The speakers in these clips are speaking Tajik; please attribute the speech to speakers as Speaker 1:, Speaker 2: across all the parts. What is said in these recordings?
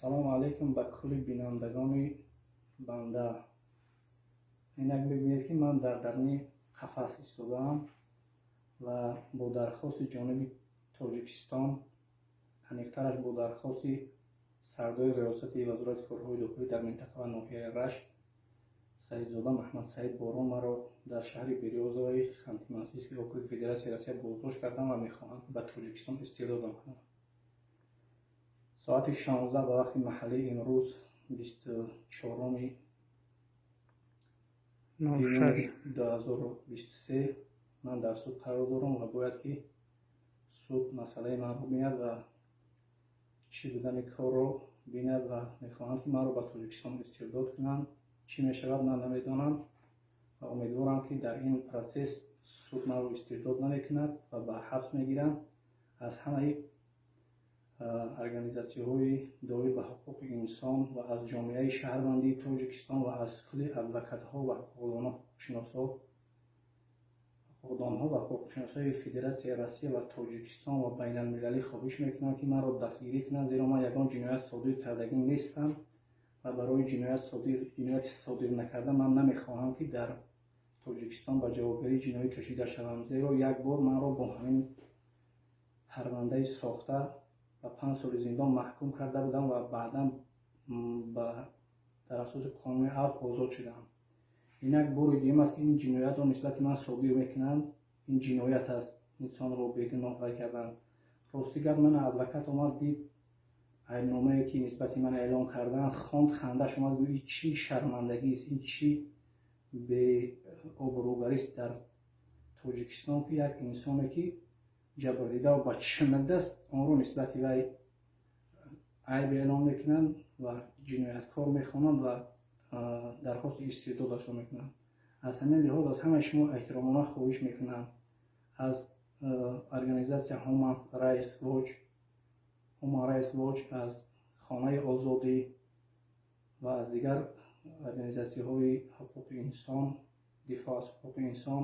Speaker 1: Салому алайкум ба кулли бинандагони банда. Инак мебинед, ки ман дар даруни қафас истодаам ва бо дархости ҷониби Тоҷикистон, аниқтараш бо дархости сардори Риёсати Вазорати корҳои дохилӣ дар минтақа ва ноҳияи Рашт Саидзода Маҳмадсаид Борон маро дар шаҳри Берёзовои Ханты-Мансийский округи Федератсияи Россия боздошт карданд ва мехоҳанд ба Тоҷикистон истирдодам кунанд. Соати 16 ба вақти маҳаллӣ имрӯз, 24 июни 2023, ман дар суд қарор дорам ва бояд ки суд масъалаи манро бинад ва чӣ будани корро бинад ва мехоҳанд, ки маро ба Тоҷикистон истирдод кунанд. Чӣ мешавад, ман намедонам ва умедворам, ки дар ин процесс суд маро истирдод намекунад ва ба ҳабс мегиранд. Аз ҳамаи организатсияҳои доир ба ҳуқуқи инсон ва аз ҷомеаи шаҳрвандии Тоҷикистон ва аз кулли адвокатҳо ва ҳуқуқдонҳо ва ҳуқуқшиносои Федератсияи Россия ва Тоҷикистон ва байналмилалӣ хоҳиш мекунам, ки маро дастгирӣ кунанд, зеро ман ягон ҷиноят содир кардагӣ нестам ва барои ҷинояти содир накарда ман намехоҳам, ки дар Тоҷикистон ба ҷавобгарии ҷиноӣ кашида шавам, зеро як бор манро бо ҳамин парвандаи сохта ба 5 соли зиндон маҳкум карда будам ва баъдан дар асоси қонуни афв озод шудам. Инак бори дуюм аст, ки ин ҷиноятро нисбати ман содир мекунанд. Ин ҷиноят аст, инсонро бегуноҳ вай кардан. Рости гап, ман адвокат омад, дид, айбномае, ки нисбати ман эълон карданд, хонд, хандаш омад, гӯ: «Ин чӣ шармандагист, ин чӣ беобрӯгарист дар Тоҷикистон, ки як инсоне, ки ҷабрдида ва ба чишмадаст, онро нисбати вай айб эълон мекунанд ва ҷинояткор мехонанд ва дархости истирдодашро мекунанд». Аз ҳамин лиҳоз аз ҳамаи шумо эҳтиромона хоҳиш мекунам, аз организатсия Human Rights Watch, аз Хонаи Озодӣ ва аз дигар организатсияҳои ҳуқуқи инсон, дифоъ аз ҳуқуқи инсон,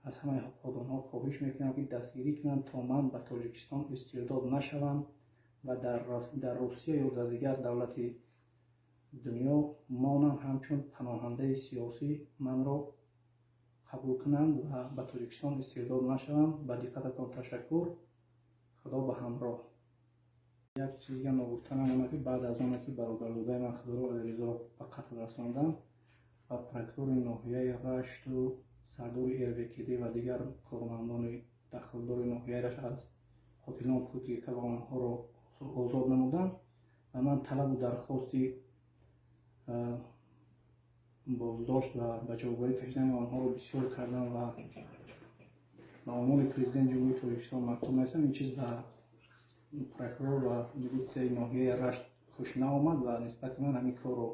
Speaker 1: аз ҳамаи ҳуқуқдонҳо хоҳиш мекунам, ки дастгирӣ кунанд, то ман ба Тоҷикистон истирдод нашавам ва дар Русия ё дар дигар давлати дунё монам, ҳамчун паноҳандаи сиёсӣ манро қабул кунанд ва ба Тоҷикистон истирдод нашавам. Ба диққататон ташаккур. Худо ба ҳамроҳ. Як чиз дига ногуфта намонад, ки баъд аз оне ки бародарзодаи ман Худоро Алиризоро ба қатл расонданд ва прокурори ноҳияи Рашту сардори РВКД ва дигар кормандони дахлдори ноҳияи Рашт аз қотилон пул гирифта ва онҳоро озод намуданд ва ман талабу дархости боздошт ва ба ҷавобгарӣ кашидани онҳоро бисёр кардам ва ба унвони Президенти Ҷумҳурии Тоҷикистон мактуб нависам. Ин чиз ба прокурор ва милитсияи ноҳияи Рашт хуш наомад ва нисбати ман ҳамин корро,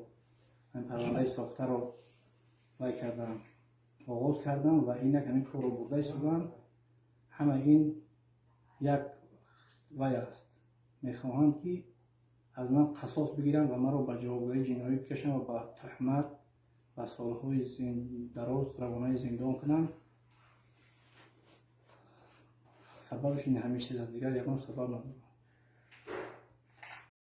Speaker 1: ҳамин парвандаи сохтаро вай кардам, оғоз кардам ва инак ҳамин корро бурда истодам. Ҳама ин як вай аст, мехоҳанд, ки аз ман қасос бигиранд ва маро ба ҷавобгарии ҷиноӣ бикашанд ва ба туҳмат ба солҳои дароз равонаи зиндон кунанд. Сабабаш ин ҳамин чиз аст, дигар ягон сабаб надорам.